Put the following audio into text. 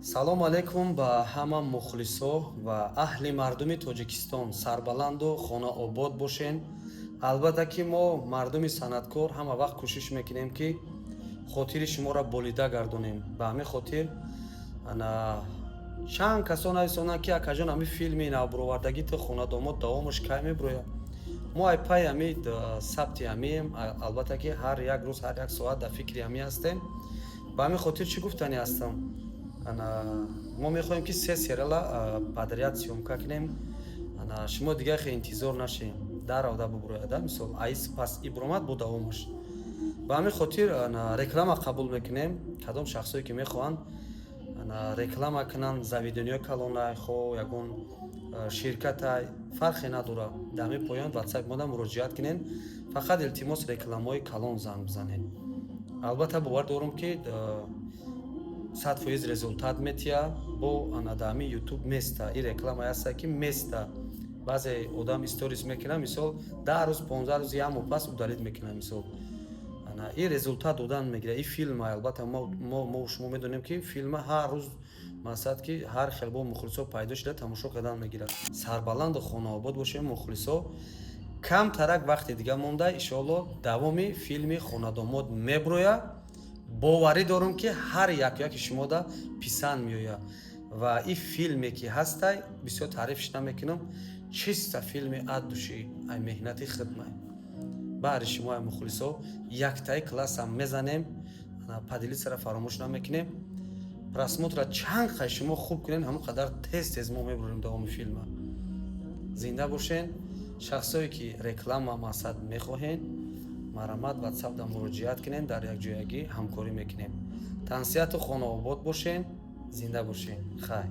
Салом алейкум ба ҳама мухлисо ва аҳли мардуми Тоҷикистон. Сарбаланду хонаобод бошен. Албатта ки мо, мардуми санъаткор, ҳама вақт кӯшиш мекунем, ки хотири шуморо болида гардонем. Ба ҳамин хотир ана чанд касо нависонанд, ки акаҷон, ҳамин филми навбуровардагӣ ту, «Хонадомод», давомаш кай мебурояд? Мо ай пай ҳами сабти ҳамием. Албатта ки ҳар як рӯз, ҳар як соат дар фикри ҳамӣ ҳастем. Ба ҳамин хотир чӣ гуфтанӣ ҳастам? Ана мо мехоҳем, ки се сериала подряд съёмка кунем. Ана шумо дигар хе интизор нашем, даравда бубурояда. Мисол, аис пас ибромад бо давомаш. Ба ҳамин хотир ана реклама қабул мекунем. Кадом шахсое ки мехоҳанд ана реклама кунанд, заведения калонай, хо ягон ширкатай, фарқе надорад, дар ҳамин поён ватсап мода муроҷиат кунед. Фақат, илтимос, рекламаҳои калон занг бизанед. Албатта, бовар дорам, ки 100% результат метия. Бо ана дар ҳамин Ютуб места и реклама ҳаста, ки места. Баъзе одам сторис мекунад, мисол, 10 рӯз, 15 рӯз, як моҳ пас удалить мекунад. Мисол, ана и результат додан мегирад и филма. Албатта, мо шумо медонем, ки филма ҳар рӯз, мақсад, ки ҳар хел бо мухлисо пайдо шуда, тамошо кардан мегирад. Сарбаланду хонаобод бошем, мухлисо. Камтарак вақти дига монда, иншоалло, давоми филми «Хонадомод» меброяд. Боварӣ дорам, ки ҳар як яки шумода писанд меояд. Ва ин филме ки ҳастай, бисёр таърифш намекунам, чиста филми от души, ай меҳнати хидмай. Баҳри шумо, ай мухлисо, яктаи классам мезанем. Поделиться ра фаромӯш намекунем. Просмотр а чанд қай шумо хуб кунем, ҳамон қадар тез тез мо мебурем давоми филма. Зинда бошен. Шахсое ки реклама, мақсад, мехоҳен, марҳамат, ватсапда муроҷиат кунем, дар якҷоягӣ ҳамкорӣ мекунем. Тансиҳату хонаобод бошен, зинда бошен, хай.